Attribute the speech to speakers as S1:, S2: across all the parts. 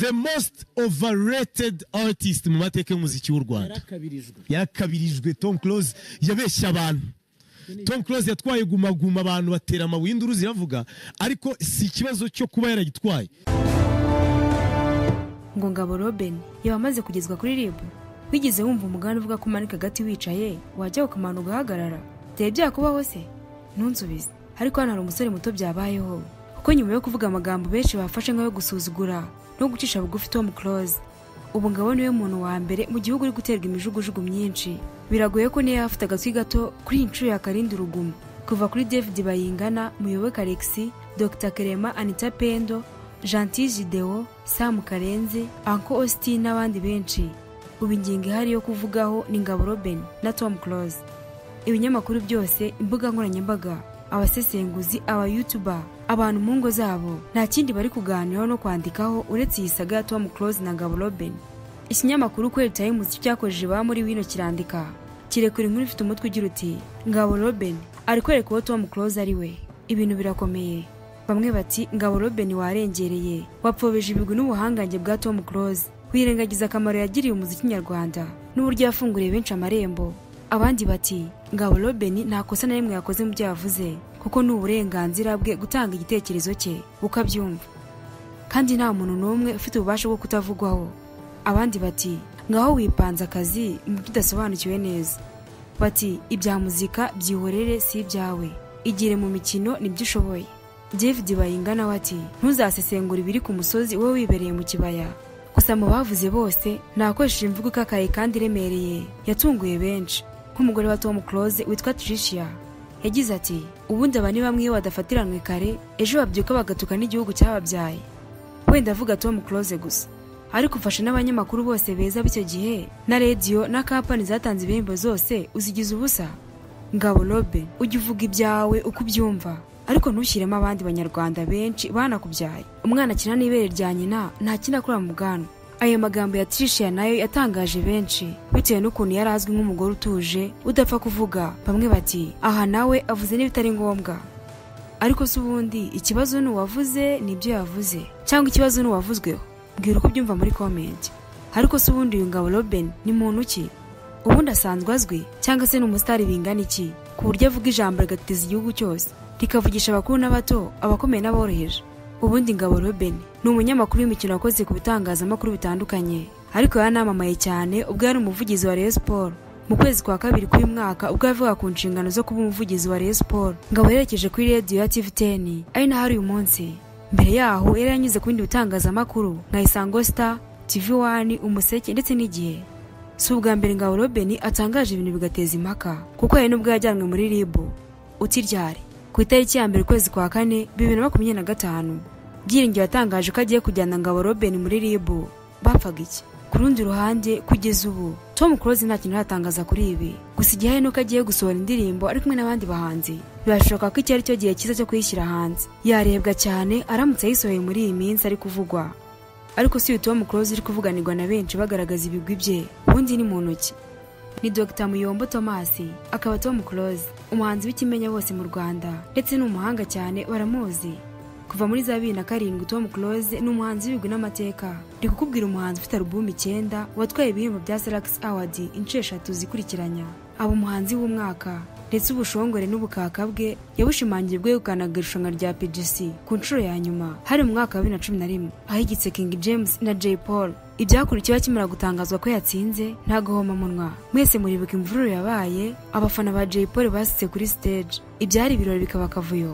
S1: The most overrated artist mu mateka y'umuziki w'u Rwanda. Yarakabirijwe. Tom Close yabeshye abantu. Tom Close yatwaye Guma Guma, abantu batera amabuye, induru ziravuga, ariko si ikibazo cyo kuba yaragitwaye.
S2: Ngo Ngabo Roben yaba amaze kugezwa kuri RIB. Wigeze wumva umugani uvuga ko umanika agati wicaye, wajya ukamana ugahagarara? Byari byakubaho se? Ntunsubize. Ariko hano hari umusore muto byabayeho, kuko nyuma yo kuvuga amagambo benshi bafashe nk'ayo gusuzugura no gucisha bugufi Tom Close, ubu Ngabo niwe muntu wa mbere mu gihugu uri guterwa imijugujugu myinshi. Biragoye ko niyo afite agatwi gato kuri iyi nshuro yakarinda urugumo. Kuva kuri David Bayingana, Muyoboke Alexis, Dr Clement, Anita Pendo, Gentil Gideo, Sam Karenzi, Uncle Austin n'abandi benshi, ubu ingingo ihari yo kuvugaho ni Ngabo Roben na Tom Close. Ibinyamakuru byose, imbuga nkoranyambaga, abasesenguzi, aba YouTuber, abantu mu ngo zabo, nta kindi bari kuganiraho no kwandikaho uretse iyi saga ya Tom Close na Ngabo Roben. Ikinyamakuru Kweli Times cyakojeje ba muri wino kirandika, kirekura inkuru ifite umutwe ugira uti: "Ngabo Roben ari kwereka uwo Tom Close ari we." Ibintu birakomeye. Bamwe bati: "Ngabo Roben warengereye, wapfobeje ibigwi n'ubuhangange bwa Tom Close, wirengagiza akamaro yagiriye umuziki nyarwanda n'uburyo yafunguriye benshi amarembo." Abandi bati: "Ngabo Roben nta kosa na rimwe yakoze mu byo yavuze, kuko ni uburenganzira bwe gutanga igitekerezo cye ukabyumva, kandi nta muntu n'umwe ufite ububasha bwo kutavugwaho." Abandi bati: "Ngaho wipanze akazi mu byo udasobanukiwe neza." Bati: "Ibya muzika byihorere, si ibyawe, igire mu mikino nibyo ushoboye." David Bayingana we ati: "Ntuzasesengura ibiri ku musozi wowe wibereye mu kibaya." Gusa mu bavuze bose nakoresheje imvugo ikakaye kandi iremereye yatunguye benshi, nk'umugore wa Tom Close witwa Tricia. Yagize ati: "Ubundi aba ni bamwe iyo badafatiranwe kare, ejo babyuka bagatuka n'igihugu cyababyaye." Wenda avuga Tom Close gusa, ariko ufashe n'abanyamakuru bose beza b'icyo gihe, na radiyo na kampani zatanze ibihembo zose, uzigize ubusa. Ngabo Roben, ujye uvuga ibyawe uko ubyumva, ariko ntushyiremo abandi banyarwanda benshi banakubyaye. Umwana akina n'ibere rya nyina, nta kindi akura mu bwanwa. Ayo magambo ya Tricia nayo yatangaje benshi, bitewe n'ukuntu yari azwi nk'umugore utuje udapfa kuvuga. Bamwe bati: "Aha nawe avuze n'ibitari ngombwa." Ariko se ubundi ikibazo ni uwavuze nibyo yavuze, cyangwa ikibazo ni uwavuzweho? Mbwira uko ubyumva muri comment. Ariko se ubundi uyu Ngabo Roben ni muntu ki? Ubundi asanzwe azwi, cyangwa se ni umusitari bingana iki ku buryo avuga ijambo rigateza igihugu cyose, rikavugisha abakuru n'abato, abakomeye n'aboroheje? Ubundi Ngabo Roben ni umunyamakuru w'imikino wakoze ku bitangazamakuru bitandukanye, ariko yaranamamaye cyane ubwo yari umuvugizi wa Rayon Sports. Mu kwezi kwa kabiri k'uyu mwaka, ubwo yavuga ku nshingano zo kuba umuvugizi wa Rayon Sports, Ngabo yerekeje kuri radiyo ya TV10, ari naho ari uyu munsi. Mbere yaho yari yanyuze ku bindi bitangazamakuru nka Isango Star, TV1, Umuseke ndetse n'Igihe. Si ubwa mbere Ngabo Roben atangaje ibintu bigateza impaka, kuko hari n'ubwo yajyanwe muri RIB. Utiryari ku itariki ya 1 ukwezi kwa 4 2025, Byiringiro yatangaje ko agiye kujyana Ngabo Roben muri RIB. Bapfaga iki? Ku rundi ruhande, kugeza ubu Tom Close nta kintu aratangaza kuri ibi, gusa igihe nuko agiye gusohora indirimbo ari kumwe n'abandi bahanzi, birashoboka ko iki ari cyo gihe cyiza cyo kuyishyira hanze. Yarebwa cyane aramutse ayisohoye muri iyi minsi ari kuvugwa. Ariko si uyu Tom Close uri kuvuganirwa na benshi bagaragaza ibigwi bye, ubundi ni muntu ki? Ni Dr Muyombo Thomas, akaba Tom Close, umuhanzi w'ikimenya bose mu Rwanda, ndetse ni umuhanga cyane baramuzi. Kuva muri za 2007 Tom Close ni umuhanzi w'ibigwi n'amateka. Ndi kukubwira umuhanzi ufite alubumu 9, watwaye ibihembo bya Salax Award inshuro 3 zikurikiranya, aba umuhanzi w'umwaka, ndetse ubushongore n'ubukaka bwe yabushimangiye ubwo yegukanaga irushanwa rya PGC ku nshuro ya nyuma, hari mu mwaka wa 2011, ahigitse King James na Jay Paul. Ibyakurikiye akimara gutangazwa ko yatsinze nta gahomamunwa. Mwese muribuka imvururu yabaye, abafana ba Jay Paul basitse kuri stage, ibyari ibirori bikaba akavuyo.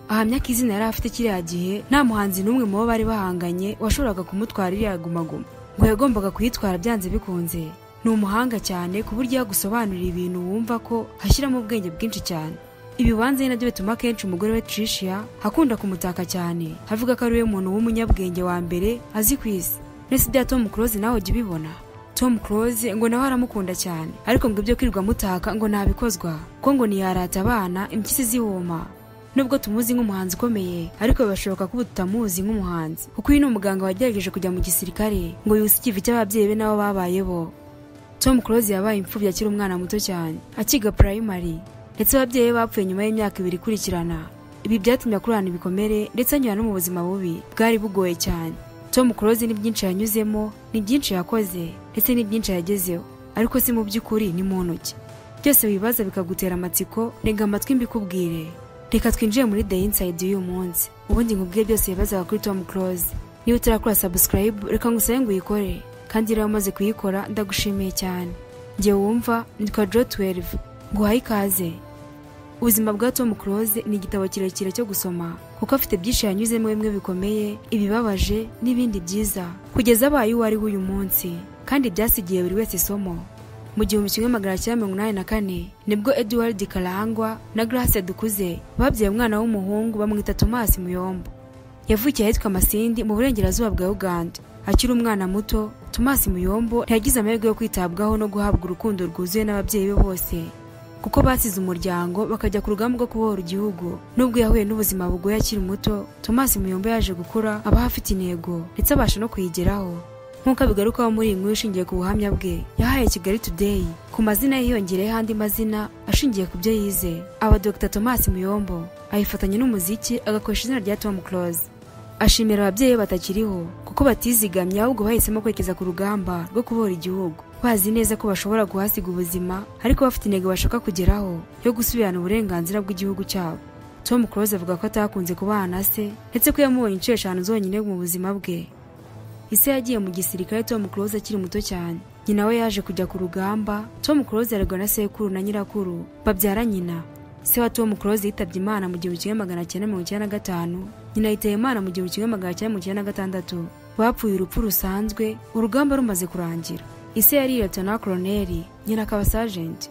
S2: Ahamya ko izina yari afite kiriya gihe nta muhanzi n'umwe mu bo bari bahanganye washoboraga kumutwara iriya Guma Guma, ngo yagombaga kuyitwara byanze bikunze. Ni umuhanga cyane ku buryo yagusobanurira ibintu wumva ko hashyiramo ubwenge bwinshi cyane. Ibibanza ni nabyo bituma akenshi umugore we Tricia akunda kumutaka cyane, avuga ko ari we muntu w'umunyabwenge wa mbere azi ku isi. Mbese ibya Tom Close nawe ujya ubibona? Tom Close ngo nawe aramukunda cyane, ariko ngo ibyo kwirirwa amutaka ngo ntabikozwa, ko ngo ntiyarata abana impyisi zihoma. Nubwo tumuzi nk'umuhanzi ukomeye, ariko birashoboka ko ubu tutamuzi nk'umuhanzi, kuko uyu ni umuganga wagerageje kujya mu gisirikare ngo yuse ikivi cy'ababyeyi be nabo babaye bo. Tom Close yabaye imfubyi akiri umwana muto cyane, akiga primary, ndetse ababyeyi be bapfuye nyuma y'imyaka 2 ikurikirana. Ibi byatumye akurana ibikomere ndetse anyura no mu buzima bubi bwari bugoye cyane. Tom Close ni byinshi yanyuzemo, ni byinshi yakoze, ndetse ni byinshi yagezeho. Ariko si mu by'ukuri ni muntu ki? Byose wibaza bikagutera amatsiko, rega amatwi mbikubwire. Reka twinjiye muri The Inside y'uyu munsi. Ubundi nkubwiye byose wibazaga kuri Tom Close. Niba utarakora subscribe, reka ngusabe ngo uyikore. Kandi rero umaze kuyikora ndagushimiye cyane. Njye wumva nitwa Joe 12. Nguhaye ikaze. Ubuzima bwa Tom Close ni igitabo kirekire cyo gusoma kuko afite byinshi yanyuzemo, bimwe bikomeye, ibibabaje n'ibindi byiza, kugeza abaye uwo ari we uyu munsi, kandi byasigiye buri wese isomo. Mu 1984 nibwo Edward Karangwa na Grace Dukuze babyaye umwana w'umuhungu bamwita Thomas Muyombo. Yavukiye ahitwa Masindi mu burengerazuba bwa Uganda. Akiri umwana muto, Thomas Muyombo ntiyagize amahirwe yo kwitabwaho no guhabwa urukundo rwuzuye n'ababyeyi be bose, kuko basize umuryango bakajya ku rugamba rwo kubohora igihugu. Nubwo yahuye n'ubuzima bugoye akiri muto, Thomas Muyombo yaje gukura abaho afite intego ndetse abasha no kuyigeraho. Nk'uko abigarukaho muri iyi nkuru ishingiye ku buhamya bwe yahaye Kigali Today, ku mazina yiyongereyeho andi mazina ashingiye ku byo yize. Aba Dr Thomas Muyombo ayifatanya n'umuziki, agakoresha izina rya Tom Close. Ashimira ababyeyi batakiriho kuko batizigamye, ahubwo bahisemo kwerekeza ku rugamba rwo kubohora igihugu, bazi neza ko bashobora guhasiga ubuzima, ariko bafite intego bashaka kugeraho yo gusubirana uburenganzira bw'igihugu cyabo. Tom Close avuga ko atakunze kubana na se, ndetse ko yamubonye inshuro 5 zonyine mu buzima bwe. Ise yagiye mu gisirikare Tom Close akiri muto cyane. Nyina we yaje kujya ku rugamba. Tom Close yarerwa na sekuru na nyirakuru babyara nyina. Se wa Tom Close yitabye Imana mu 1995, nyina yitaba Imana mu 1996. Bapfuye urupfu rusanzwe urugamba rumaze kurangira. Ise yari Lieutenant Colonel, nyina akaba Sergeant.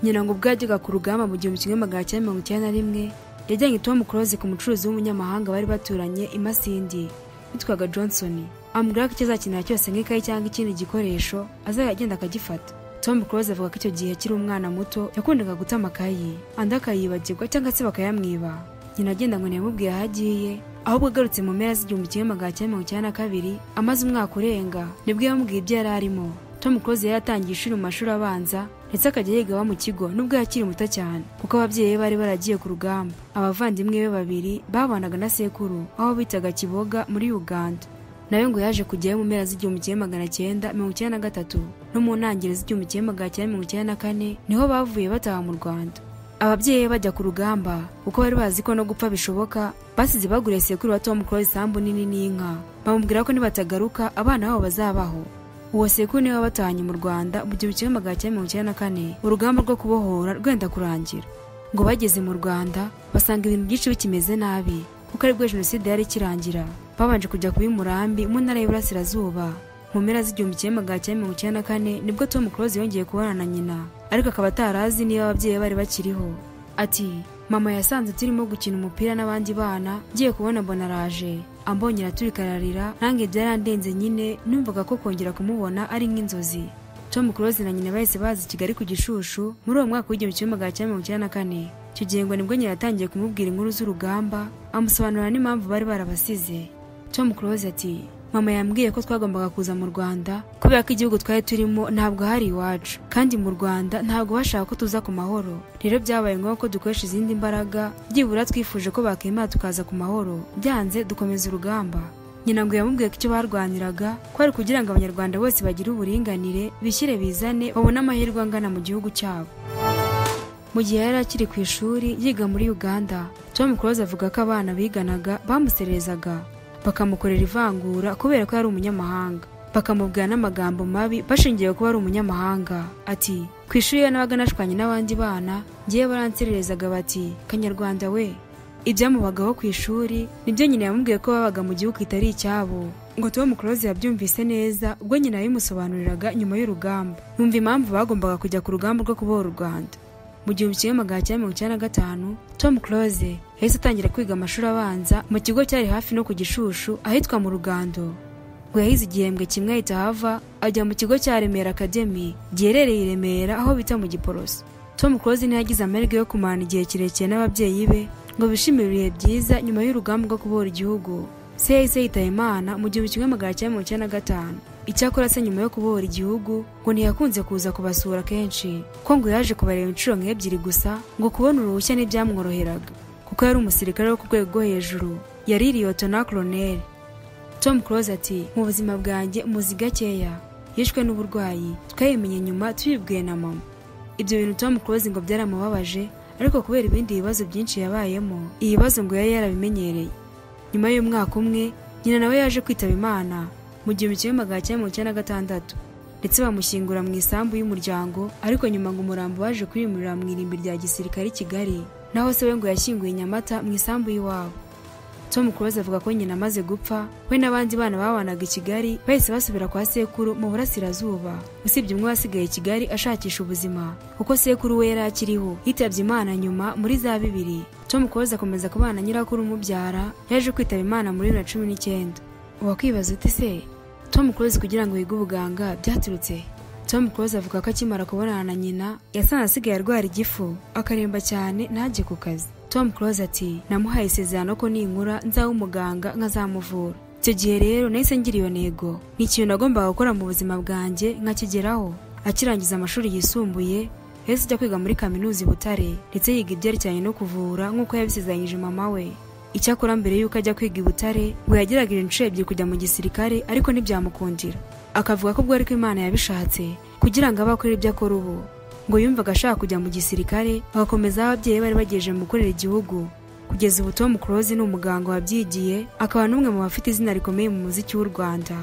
S2: Nyina ngo ubwo yajyaga ku rugamba mu 1991, yajyanye Tom Close ku mucuruzi w'umunyamahanga bari baturanye i Masindi witwaga Johnson. Amubwira ko icyo azakenera cyose nk'ikayi cyangwa ikindi gikoresho azajya agenda akagifata. Tom Close avuga ko icyo gihe akiri umwana muto yakundaga guta amakayi, andi akayibagirwa cyangwa se bakayamwiba. Nyina agenda ngo ntiyamubwiye aho agiye, ahubwo agarutse mu mpera z'1992 amaze umwaka urenga nibwo yamubwiye ibyo yari arimo. Tom Close yari yatangiye ishuri mu mashuri abanza, ndetse akajya yiga aba mu kigo nubwo yakiri muto cyane, kuko ababyeyi be bari baragiye ku rugamba. Abavandimwe be babiri babanaga na sekuru aho bitaga Kiboga muri Uganda. Nawe ngo yaje kujyayo mu mpera z'1993 no mu ntangiriro z'1994 niho bavuye bataha mu Rwanda. Ababyeyi bajya ku rugamba kuko bari bazi ko no gupfa bishoboka, basize baguriye sekuru wa Tom Close isambu nini n'inka, bamubwira ko nibatagaruka abana babo bazabaho. Uwo sekuru niwe wabatahanye mu Rwanda mu 1994 urugamba rwo kubohora rwenda kurangira. Ngo bageze mu Rwanda basanga ibintu byinshi bikimeze nabi, kuko aribwo jenoside yari ikirangira. Babanje kujya kuba i Murambi mu ntara y'Iburasirazuba. Mu mpera z'1994 nibwo Tom Close yongeye kubana na nyina, ariko akaba atarazi niba ababyeyi bari bakiriho. Ati mama yasanze turimo gukina umupira n'abandi bana, ngiye kubona mbona araje ambonyera turikararira, nange byarandenze nyine, numvaga ko kongera kumubona ari nk'inzozi. Tom Close na nyina bahise baza i Kigali ku Gishushu muri uwo mwaka w'1994. Icyo gihe ngo nibwo nyina yatangiye kumubwira inkuru z'urugamba, amusobanurira n'impamvu bari barabasize. Tom Close ati mama yambwiye ko twagombaga kuza mu Rwanda kubera ko igihugu twari turimo ntabwo hari iwacu, kandi mu Rwanda ntabwo bashaka ko tuza ku mahoro. Rero byabaye ngombwa ko dukoresha izindi mbaraga, byibura twifuje ko bakemera tukaza ku mahoro, byanze dukomeza urugamba. Nyina ngo yamubwiye ko icyo barwaniraga ko ari kugira ngo Abanyarwanda bose bagire uburinganire, bishyire bizane, babone amahirwe angana mu gihugu cyabo. Mu gihe yari akiri ku ishuri yiga muri Uganda, Tom Close avuga ko abana biganaga bamuserezaga, bakamukorera ivangura kubera ko yari umunyamahanga, bakamubwira n'amagambo mabi bashingiye kuba ari umunyamahanga. Ati ku ishuri iyo nabaga nashwanye n'abandi bana, ngiye baransererezaga bati Kanyarwanda we. Ibyamubagaho ku ishuri nibyo nyina yamubwiye ko babaga mu gihugu kitari icyabo. Ngo Tom Close yabyumvise neza ubwo nyina yabimusobanuriraga nyuma y'urugamba, yumva impamvu bagombaga kujya ku rugamba rwo kubohora u Rwanda. Mu 1995 Tom Close yahise atangira kwiga amashuri abanza mu kigo cyari hafi no ku Gishushu ahitwa mu Rugando. Ngo yahize igihembwe kimwe ahita ahava ajya mu kigo cya Remera Academy giherereye i Remera aho bita mu Giporoso. Tom Close ntiyagize amahirwe yo kumarana igihe kirekire n'ababyeyi be ngo bishimire ibihe byiza nyuma y'urugamba rwo kubohora igihugu. Se yahise yitaba Imana mu 1995. Icyakora se nyuma yo kubohora igihugu ngo ntiyakunze kuza kubasura kenshi, ko ngo yaje kubareba inshuro nk'ebyiri gusa, ngo kubona uruhushya ntibyamworoheraga kuko yari umusirikare wo ku rwego rwo hejuru, yari Lieutenant Colonel. Tom Close ati mu buzima bwanjye muzi gakeya, yishwe n'uburwayi, twabimenye nyuma tubibwiye na mama. Ibyo bintu Tom Close ngo byaramubabaje, ariko kubera ibindi bibazo byinshi yabayemo, ibibazo ngo yari yarabimenyereye. Nyuma y'umwaka umwe nyina nawe yaje kwitaba Imana mu 1996, ndetse bamushyingura mu isambu y'umuryango, ariko nyuma ngo umurambo waje kwimurira mu irimbi rya gisirikare i Kigali, naho se we ngo yashyinguye i Nyamata mu isambu y'iwabo. Tom Close avuga ko nyina amaze gupfa, we n'abandi bana babanaga i Kigali bahise basubira kwa sekuru mu burasirazuba, usibye umwe wasigaye i Kigali ashakisha ubuzima, kuko sekuru we yari akiriho, yitabye Imana nyuma muri za 2000. Tom Close akomeza kubana na nyirakuru umubyara, yaje kwitaba Imana muri 2019. Wakwibaza uti se Tom Close kugira ngo yige ubuganga byaturutse? Tom Close avuga ko akimara kubonana na nyina yasanze asigaye arwara igifu, akaremba cyane ntajye ku kazi. Tom Close ati namuhaye isezerano ko ninkura nzaba umuganga nkazamuvura. Icyo gihe rero nahise ngira iyo ntego, ni ikintu nagombaga gukora mu buzima bwanjye nkakigeraho. Akirangiza amashuri yisumbuye yahise ajya kwiga muri kaminuza i Butare, ndetse yiga ibyerekeranye no kuvura nk'uko yabisezeranyije mama we. Icyakora mbere y'uko ajya kwiga i Butare ngo yagerageje inshuro ebyiri kujya mu gisirikare, ariko ntibyamukundira. Akavuga ko ubwo ariko Imana yabishatse kugira ngo abe akore ibyo akora ubu. Ngo yumvaga ashaka kujya mu gisirikare agakomeza aho ababyeyi bari bagejeje mu gukorera igihugu. Kugeza ubu Tom Close ni umuganga wabyigiye, akaba n'umwe mu bafite izina rikomeye mu muziki w'u Rwanda.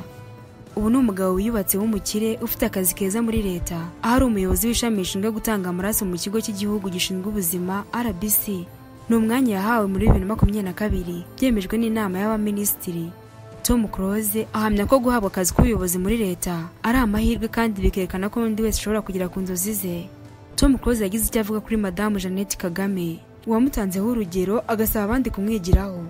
S2: Ubu ni umugabo wiyubatse w'umukire ufite akazi keza muri leta, aho ari umuyobozi w'ishami rishinzwe gutanga amaraso mu kigo cy'igihugu gishinzwe ubuzima RBC. Ni umwanya yahawe muri 2022 byemejwe n'inama y'abaminisitiri. Tom Close ahamya ko guhabwa akazi k'ubuyobozi muri leta ari amahirwe kandi bikerekana ko n'undi wese ashobora kugera ku nzozi ze. Tom Close yagize icyo avuga kuri Madamu Jeannette Kagame, uwamutanzeho urugero agasaba abandi kumwigiraho.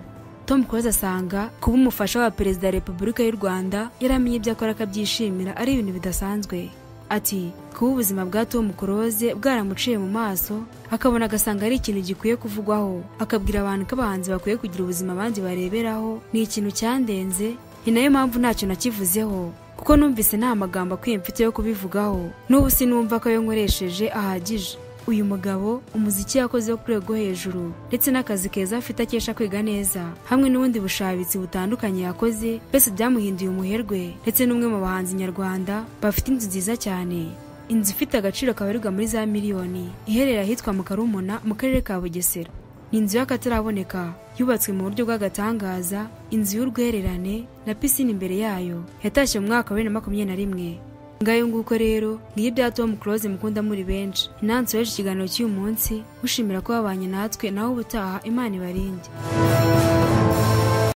S2: Tom Close asanga kuba umufasha wa Perezida wa Repubulika y'u Rwanda yaramenye ibyo akora akabyishimira ari ibintu bidasanzwe. Ati kuba ubuzima bwa Tom Close bwaramuciye mu maso, akabona agasanga ari ikintu gikwiye kuvugwaho, akabwira abantu ko abahanzi bakwiye kugira ubuzima abandi bareberaho, ni ikintu cyandenze, ni nayo mpamvu ntacyo nakivuzeho, kuko numvise nta magambo akwiye mfite yo kubivugaho, n'ubu sinumva ko ayo nkoresheje ahagije. Uyu mugabo umuziki yakoze wo ku rwego hejuru, ndetse n'akazi keza afite akesha kwiga neza, hamwe n'ubundi bushabitsi butandukanye yakoze, byose byamuhinduye umuherwe, ndetse n'umwe mu bahanzi nyarwanda bafite inzu nziza cyane, inzu ifite agaciro kabarirwa muri za miliyoni, iherereye ahitwa mu Karumuna mu karere ka Bugesera. Ni inzu y'akataraboneka yubatswe mu buryo bw'agatangaza, inzu y'urwererane na pisine imbere yayo, yatashye mu mwaka wa 2021. Ngayo nguko rero ngiyo ibya Tom Close mukunda muri benshi. Inansi weje ikiganiro cy'uyu munsi, mushimira ko babanye natwe, naho ubutaha Imana ibarinde.